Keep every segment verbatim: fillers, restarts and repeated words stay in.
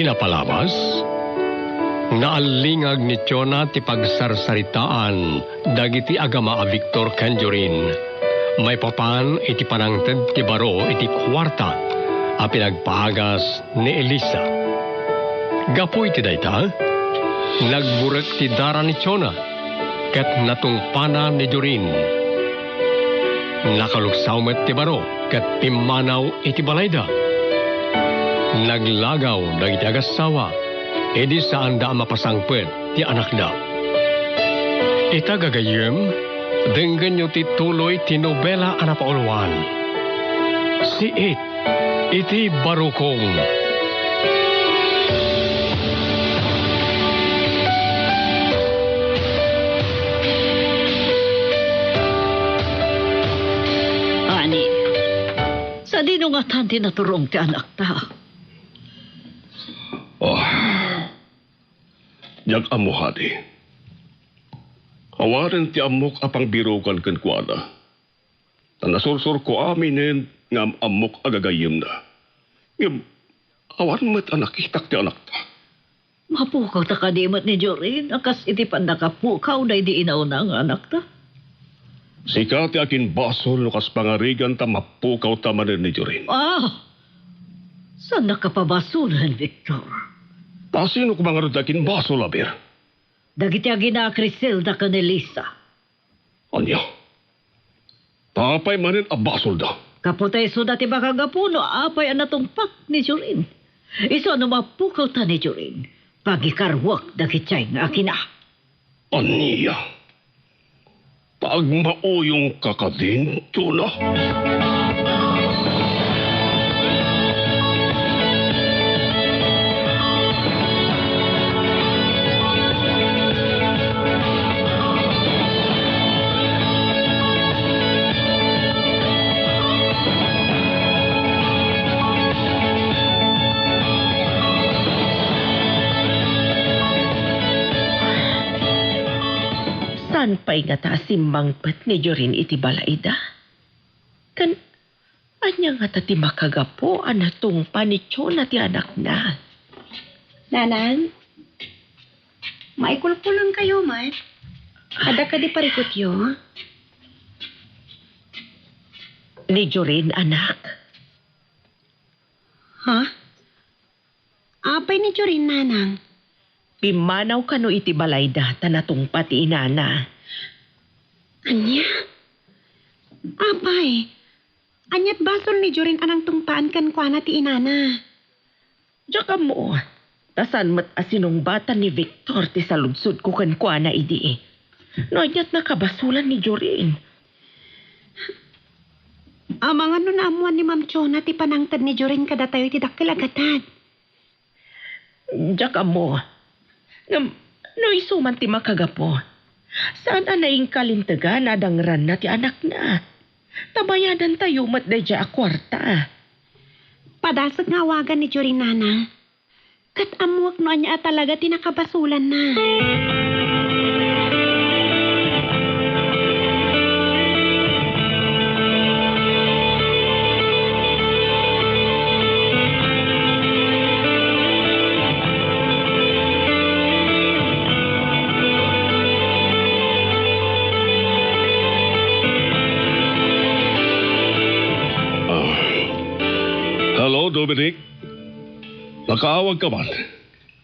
Napalabas, naallingag ni Jonah ti pagsarsaritaan dagiti agama a Victor ken Jorin maipapan iti panangted ti baro iti kuarta a pinagpaagas ni Elisa. Gapu iti dayta, nagburek ti dara ni Jonah ket natungpana ni Jorin. Nakaluksaw met ti baro ket pimmanaw iti balayda. Naglagaw dagiti agassawa idi saanda a mapasangpet ti anakda. Ita gagayyem, denggenyo ti tuloy ti nobela a napauluan, Siit iti Barukong. Ani, sadino ngatan ti naturong ti anakta? Oh, diak ammo, Hadi. Awanen ti ammok a pangbirokan kenkuana. Ta nasursurko aminen nga am-ammok a gagayyemna. Ngem awan met a nakitak ti anakta. Mapukawta kadi met ni Jorin a kas iti pannakapukaw daydi inawna nga anakta? Sika ti akinbasol no kas pangarigan ta mapukawta manen ni Jorin. Ah! Saannaka pabasolen, Victor. Ta sino koma ngarud ti akinbasol, Aber? Dagiti agina a Criselda ken Elisa. Ania? Ta apay manen a basolda? Gapu ta isuda ti makagapu no apay a natungpak ni Jorin. Isu a no mapukawta ni Jorin, pagikaruak dagiti nga agina. Ania? Ta agmauyongka kadin, Jonah? Saan pay ngata a simmangpet ni Jorin iti balayda? Ken ania ngata ti makagapu a natungpa ni Jonah ti anakna? Nanang, maikulkulongkayo met. Adda kadi parikutyo? Ni Jorin, anak. Ha? Apay ni Jorin, Nanang? Pimmanaw kano iti balayda ta natungpa ti inana. Ania? Apay, ania't basol ni Jorin a nangtungpaan kenkuana ti inana? Diak ammo, ta saan met a sinungbatan ni Victor ti saludsodko kenkuana idi. No ania't nakabasolan ni Jorin? Amangan no naammoan ni Ma'am Jonah ti panangted ni Jorin kadatayo iti dakkel a gatad. Diak ammo. Ngem, no isu man ti makagapu, saan a naingkalintegan a dangranna ti anakna. Ta bayadantayo met daydiay a kuarta. Padasek nga awagan ni Jorin, Nanang. Ket ammoak no ania a talaga ti nakabasolanna. Ah. Hello, Dominic. Nakaawagka man?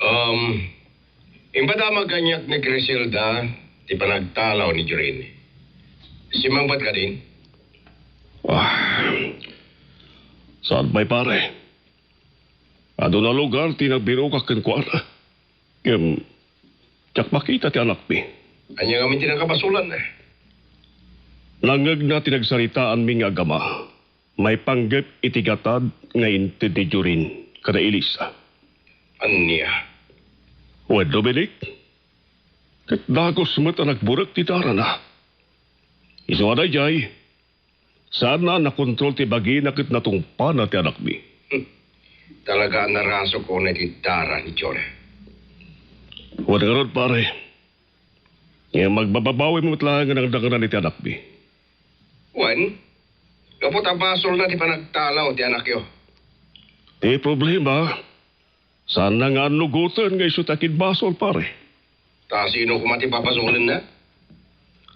Um, impadamag kaniak ni Criselda ti panagtalaw ni Jorin. Simmangpet kadin? Ah, saan pay, pare? Aduna lugar ti nagbirokak kenkuana. Ngem, diak makita ti anakmi. Ania ngamin ti nakabasolan? Nangngegna ti nagsaritaanmi nga agama maipanggep iti gatad nga inted ni Jorin kada Elisa. Ania? Wen, Dominic, ket dagus met a nagburek ti darana. Isu a daydiay, saanna a nakontrol ti bagina ket natungpana ti anakmi. Hmm. Talaga a narasukon iti dara ni Jonah. Wen ngarud, pare. Ngem agbababawi met laeng nga nangdangran iti anakmi. Wen, gapu ta basolna ti panagtalaw ti anakyo. Ti problema, Saanna nga annugoten nga isu ti akigbasol, pare. Ta sino koma ti pabasolenna?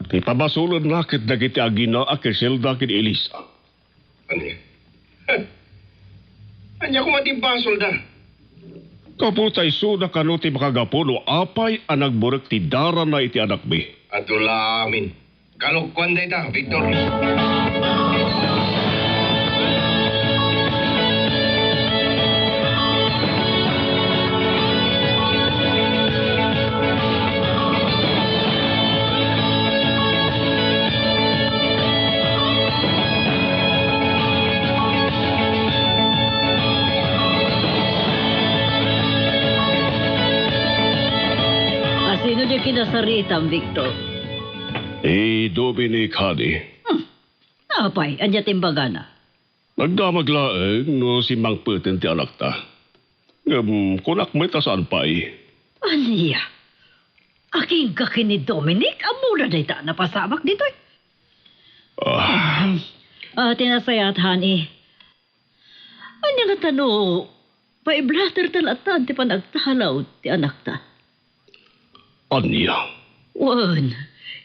Ti pabasolenna ket dagiti agina a ket Zelda ken Elisa. Ania? Ania koma ti basolda? Gapu ta isuna kano ti makagapu no apay a nagburek ti darana iti anakmi. Adu la amin. Kalokuan dayta, Victor. Asino diay kinasaritam, Victor? Ni Dominic, honey. Hmm. Apay, ania ti imbagana? Nagdamag laeng no simmangpeten ti anakta. Ngem kunak met a saan pay. Ania? Agingga ken ni Dominic? Ammona dayta a napasamak ditoy? Ah. Ah, ti nasayaat, honey. Ania ngata no paiblaterta latta ti panagtalaw ti anakta? Ania? Wen,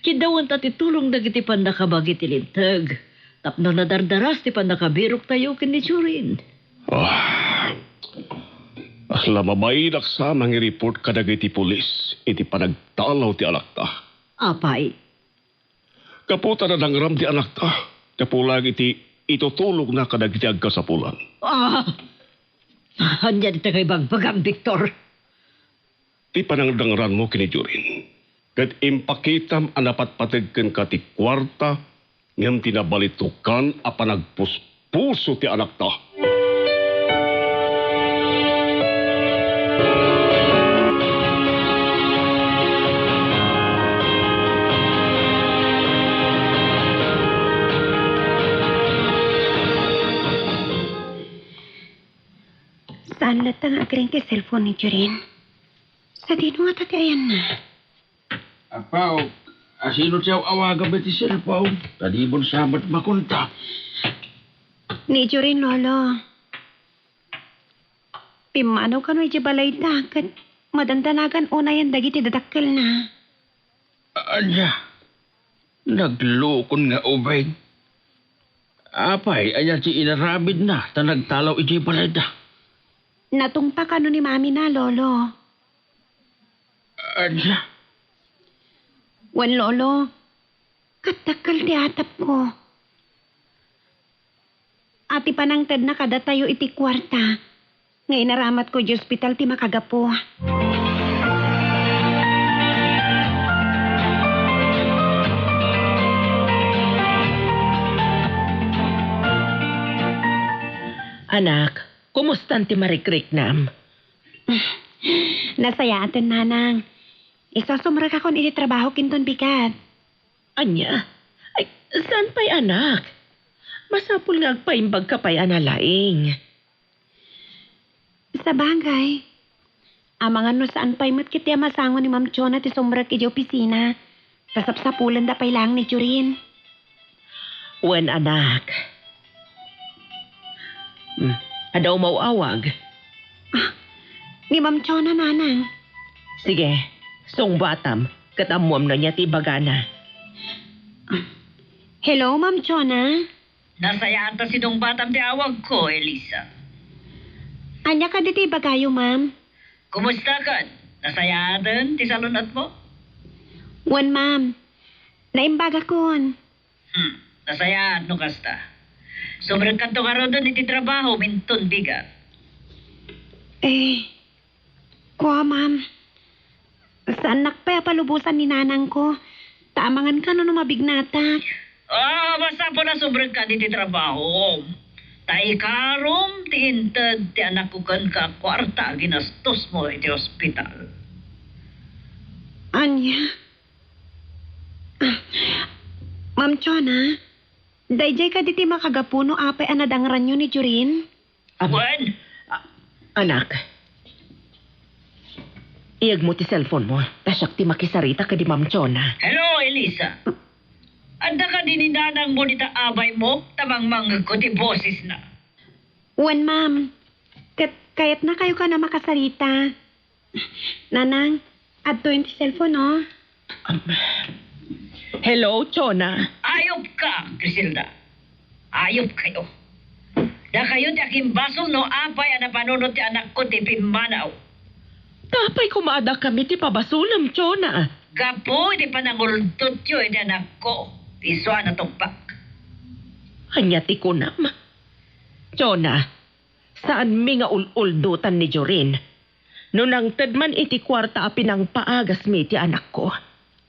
kiddawenta ti tulong dagiti pannakabagi ti Linteg tapno nadardaras ti pannakabiroktayo ken ni Jorin. Ah, kasla mabainak sa mangireport kadagiti pulis iti panagtalaw ti anakta. Apay? Gapu ta nadangram ti anakta, gapu laeng iti itutulongna kadagiti agkasapulan. Ah! Ania dayta nga ibagbagam, Victor? Ti panangdangranmo ken ni Jorin, ket impakitam a napatpateg kenka ti kuarta ngem ti nabalitokan a panagpuspuso ti anakta. Saan latta nga agring ti cellphone ni Jorin? Sadino ngata ti ayanna? Apo, asino ti aw-awagam iti cellphone? Ta di mo sa met makontak. Ni Jorin, Lolo. Pimmanaw kano idiay balayda ket madandanagan unayen dagiti dadakkelna. Ania? Naglukon nga ubing? Apay, ania ti inaramidna ta nagtalaw idiay balayda? Natungpa kano ni mamina, Lolo. Ania? Wen, Lolo, ket dakkel ti atapko. A ti panangtedna kadatayo iti kuarta nga inaramatko idiay ospital ti makagapu. Anak, kumustan ti marikriknam? Nasayaaten, Nanang. Isusumrekakon iti trabahok inton bigat. Ania? Ay, saan pay, anak? Masapul nga agpaimbagka pay a nalaing. Sabagay, amangan no saan pay met ketdi a masango ni Ma'am Chona ti sumrek idiay opisina, ta sapsapulenda pay laeng ni Jorin. Wen, anak. Hmm, adda umaw-awag. Ah, ni Ma'am Chona, Nanang. Sige, sungbatam, ket ammoam no ania ti ibagana. Hello, Ma'am Chona. Nasayaat a sinungbatam ti awagko, Elisa. Ania kadi ti ibagayo, ma'am? Kumusta ket? Nasayaaten ti salun-atmo? Wen, ma'am. Naimbagakon. Hmm, nasayaat no kasta. Sumrekkanto ngaruden iti trabahom inton bigat. Eh, kua, ma'am. Saannak pay a palubosan ni nanangko, ta amangan kano no mabignatak. Ah, masapul a sumrekkan iti trabahom. Ta ikarom ti inted ti anakko kenka a kuarta a ginastosmo iti ospital. Ania? Ah, Ma'am Chona, daydiay kadi ti makagapu no apay a nadangranyo ni Jorin? Am-, Wen? A-, anak, iyegmo ti cellphone mo, ta siak ti makisarita kadi Ma'am Chona. Hello, Elisa. Adda kadi ni nanangmo dita abaymo, ta mangmangngegko ti bosesna. Wen, ma'am. Ket Kayatnakayo kan a makasarita. Nanang, adtoyen ti cellphone, no? Um, hello, Chona. Ayop ka, Criselda. Ayop kayo. Dakayo ti akimbasol no apay a napanunot ti anakko ti pimmanaw. Apay koma a dakami ti pabasolem, Chona? Gapu iti panangultotyo iti anakko, isu a natungpak. Ania ti kunam? Chona, saanmi nga ul-uldotan ni Jorin. No nangted man iti kuarta a pinangpaagasmi iti anakko,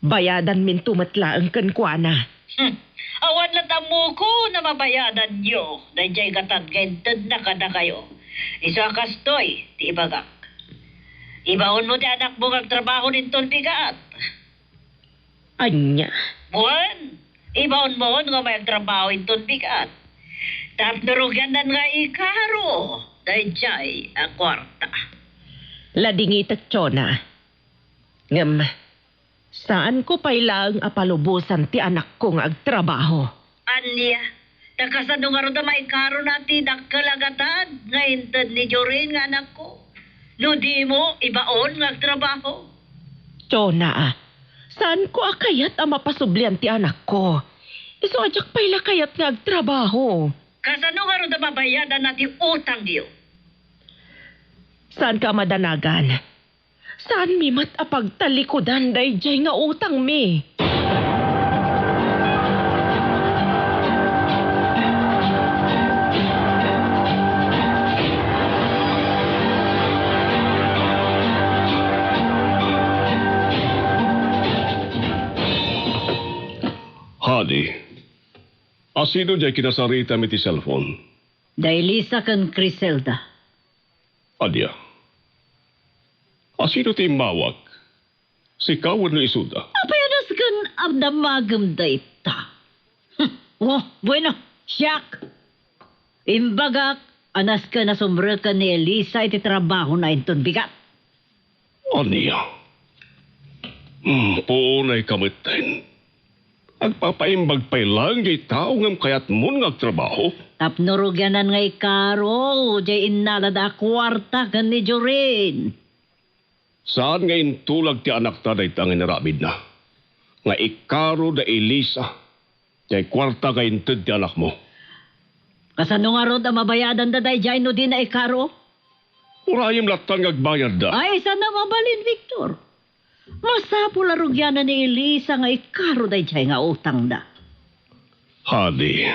bayadanminto met laeng kenkuana. Hmm. Awan latta ammok no mabayadanyo daydiay gatad nga intedna kadakayo. Isu a kastoy ti ibagak. Ibaonmo ti anakmo nga agtrabaho inton bigat. Ania? Wen, ibaonmo nga agtrabaho inton bigat. Tapno rugianna nga ikaro daydiay a kuarta. Ladingitek, Chona. Ngem, saanko pay laeng a palubosan ti anakko nga agtrabaho. Ania? Ta kasano ngarud a maikarona ti dakkel a gatad nga inted ni Jorin nga anakko? No dimo ibaon nga agtrabaho? Chona, saanko a kayat a mapasublian ti anakko. Isu a diak pay la kayat nga agtrabaho. Kasano ngarud a mabayadanna ti utangyo? Saanka a madanagan. Saanmi met a pagtalikudan daydiay nga utangmi. Honey, asino diay kinasaritam iti cellphone? Da Elisa ken Criselda. Ania? Asino ti immawag? Sika wenno isuda? Apay a nasken a damagem dayta? Hm, oh, bueno, siak. Imbagak a nasken a sumreken ni Elisa iti trabahona inton bigat. Ania? Hmm, puonay ka metten. Agpapaimbag pay laeng diay tao ngem kayatmon nga agtrabaho? Tapno rugianan nga ikaro diay innalada a kuarta ken ni Jorin. Saan nga intulag ti anakta dayta nga inaramidna, nga ikaro da Elisa diay kuarta nga inted ti anakmo? Kasano ngarud a mabayadanda daydiay no dina ikaro? Urayem lattan nga agbayadda. Ay, saan a mabalin, Victor. Masapul a rugianan ni Elisa nga ikaro daydiay nga utangda. Honey,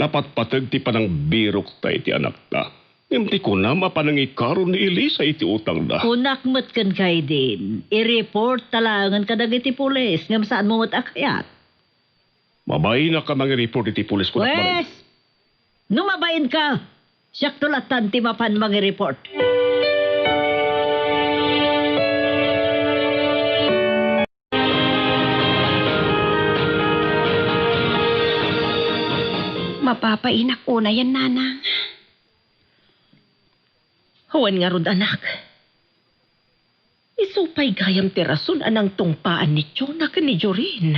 napatpateg ti panangbirokta iti anakta, ngem ti kunam a panangikaro ni Elisa iti utangda. Kunak met kenka idin, i-report ta laengen kadagiti pulis, ngem saanmo met a kayat. Mabainak a mangi-report iti pulis, kunak manen. Pwes, no mabainka, siakto lattan ti mapan mangi-report. Mapapainak unayen, nanang. Awan ngarud, anak. Isu pay gayam ti rason a nangtungpaan ni Chona ken ni Jorin.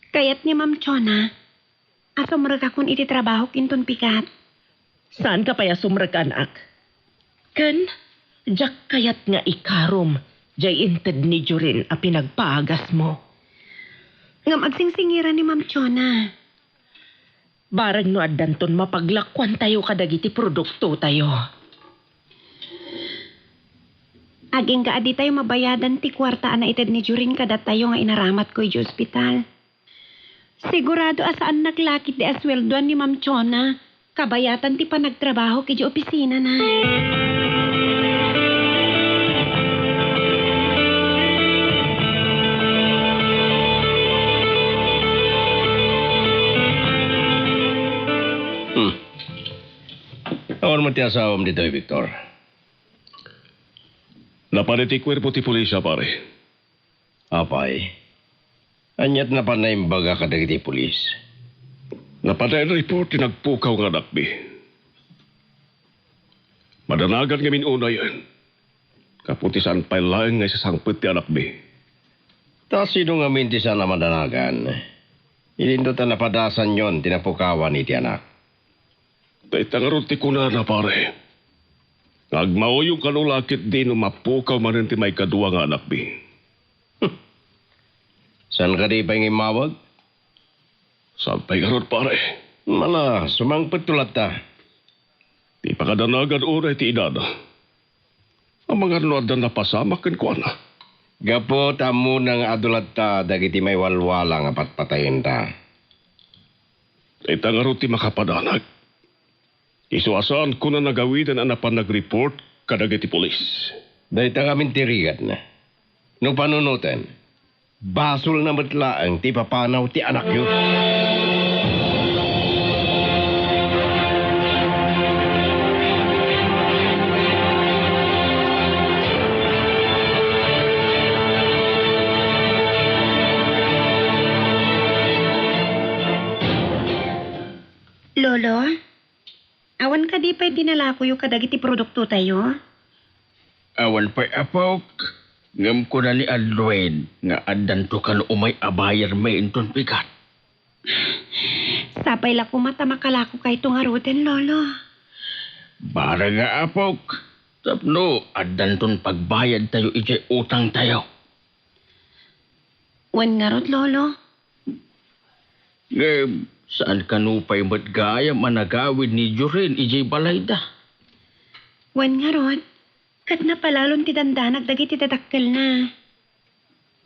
Kayat ni Ma'am Chona a sumrekakon iti trabahok inton bigat. Saanka pay a sumrek, anak. Ken, diak kayat nga ikarom diay inted ni Jorin a pinagpaagasmo. Ngem agsingsingira ni Ma'am Chona. Bareng no addanton mapaglakuantayo kadagiti produktotayo. Agingga a ditayo mabayadan ti kuarta a naited ni Jorin kadatayo nga inaramatko idiay ospital. Sigurado a saannak la ketdi a sueldoan ni Ma'am Chona, kabayatan ti panagtrabahok idiay opisinana. Hmm. Awan met ti asawam ditoy, Victor? Napan iti kuerpo ti pulisya, pare. Apay, ania't napan naimbaga kadagiti pulis? Napan na-report ti nagpukaw nga anakmi. Madanagan ngamin unayen, gapu ti saan pay laeng nga isasangpet ti anakmi. Ta sino ngamin ti saan a madanagan? Idinto ta napadasanyon ti napukawan iti anak. Dayta ngarud ti kunana, pare. Nga agmauyong kano la ketdi no mapukaw manen ti maikadua nga anakmi. Saan kadi pay nga immawag? Saan pay ngarud, pare? Mala, sumangpetto latta. Ti pakadanagan unay ti inana. Amangan no adda napasamak kenkuana. Gapu ta ammona nga adu latta dagiti maiwalwala nga patpatayenta. Dayta ngarud ti makapadanag. Isu a saanko a nagawidan a napan nagreport kadagiti pulis. Dayta ngamin ti rigatna. No panunoten, basolna met laeng ti ipapanaw ti anakyo. Lolo? Awan kadi pay dinalakoyo kadagiti produktotayo? Awan pay, apok. Ngem kuna ni Alwin nga addanto kano umay a bayarmi inton bigat. Sapay la koma ta makalakokayto ngaruden, Lolo. Bareng nga, apok, tapno addanton pagbayadtayo idiay utangtayo. Wen ngarud, Lolo. Ngem, saan kano pay met gayam a nagawid ni Jorin idiay balayda? Wen ngarud, ket napalalon ti dandanag dagiti dadakkelna.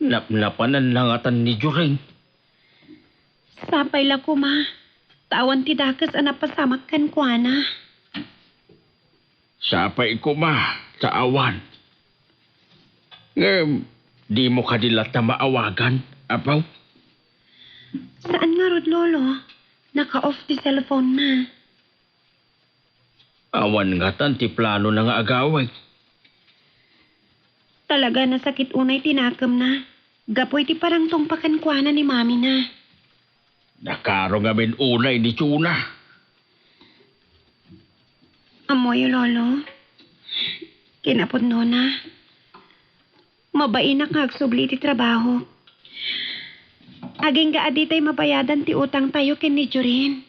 Napnapananna ngatan ni Jorin? Sapay la koma, ta awan ti dakes a napasamak kenkuana. Sapay koma, ta awan. Ngem, dimo kadi latta maawagan, apo? Saan ngarud, Lolo. Naka-off ti cellphone-na. Awan ngatan ti planona nga agawid. Talaga, nasakit unay ti nakemna gapu iti panangtungpa kenkuana ni mamina. Nakaro ngamin unay ni Chuna. Ammoyo, Lolo. Kinapudnona, mabainak nga agsubli iti trabaho. Agingga a ditay mabayadan ti utangtayo ken ni Jorin.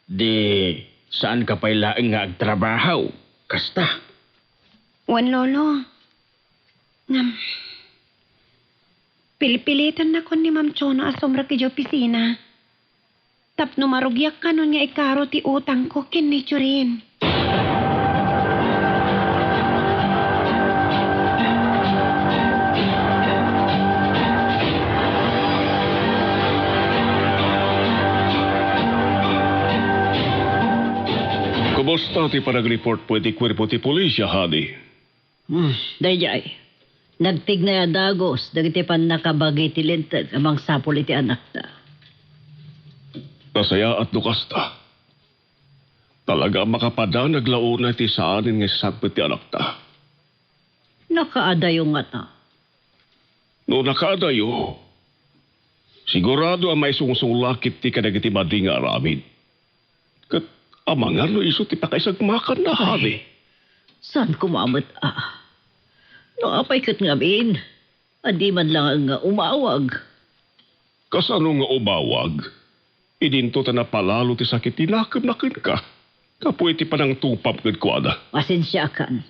Di, saan ka pay laeng nga agtrabaho? Kasta. Wen, Lolo. Ngem, pilpilitennakon ni Ma'am Chona a sumrek idiay opisina. Tapno marugiak kanon nga ikaro ti utangko ken ni Jorin. Kumusta ti panagreport pay ti kuerpo ti pulisya, honey? Hmm, daydiay. Nagtignay a dagus dagiti pannakabagi ti linteg a mangsapul iti anakta. Nasayaat no kasta. Talaga a makapadanag la unay ti saanen nga isangpet ti anakta. Nakaadayo ngata. No nakaadayo, sigurado a maisungsong la ketdi kadagiti madi nga aramid. Ket amangan no isu ti pakaisagmakanna, honey. Saan koma met a. No apay ket ngamin, a di man laeng nga umawag. Kasano nga umawag? Idinto ta napalalo ti sakit ti nakemna kenka, gapu iti panangtungpam kenkuana. Pasensiakan.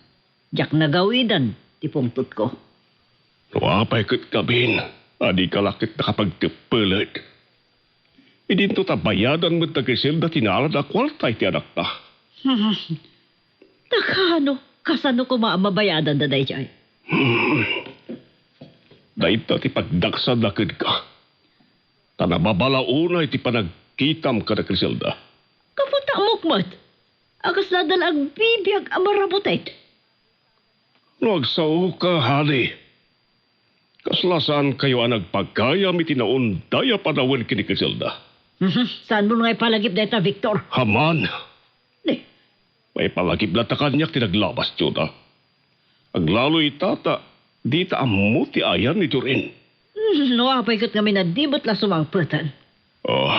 Diak nagawidan ti pungtotko. No apay ket ngamin, a dika la ket nakapagteppelek. Idinto ta bayadan met da Griselda ti naalan a kuarta iti anakta. Nakano? Kasano koma a mabayadanda daydiay? Hmm. Dayta ti pagdaksanna kenka. Ta nababala unay ti panagkitam kada Criselda. Gapu ta ammok met a kasla adda la agbibiag a marabuted. No agsaoka, honey, kasla saankayo a nagpagayam iti naunday a panawen ken ni Criselda? Mhm. Saanmo nga ipalagip dayta, Victor? Aman. Ni? Maipalagip latta kaniak ti naglabas, Juda. Aglalo ita ta dita ammo ti ayan ni Jorin. Hmm, no apay ket ngamin a di met la sumangpeten. Oh,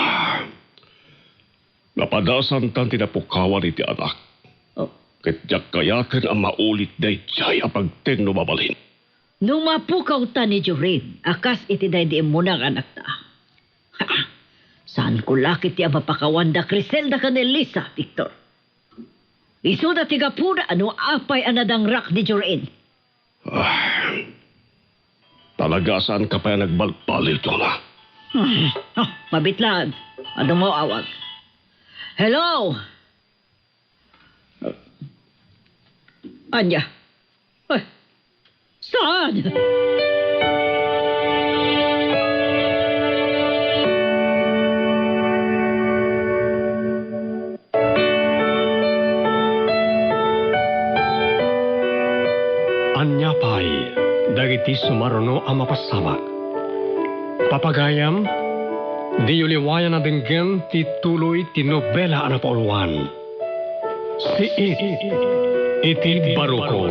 napadasantan ti napukawan iti anak. Oh. Ket diak kayaten a maulit daydiay a pagteng no mabalin. No mapukawta ni Jorin a kas iti daydi immuna nga anakta, ha, Saanko la ketdi a mapakawan da Criselda ken Elisa, Victor. Isuda ti gapuna no apay a nadangrak ni Jorin. Ah, talaga, saanka pay a nagbalbaliw, Dona? Hmm. Ah, mabitlaan. Adu nga awag. Hello? Ania? Ay, saan? Ania pay dagiti sumaruno a mapasamak? Papagayam, diyo liwayan a denggen ti tuloy ti nobela a napauluan, Siit iti Barukon.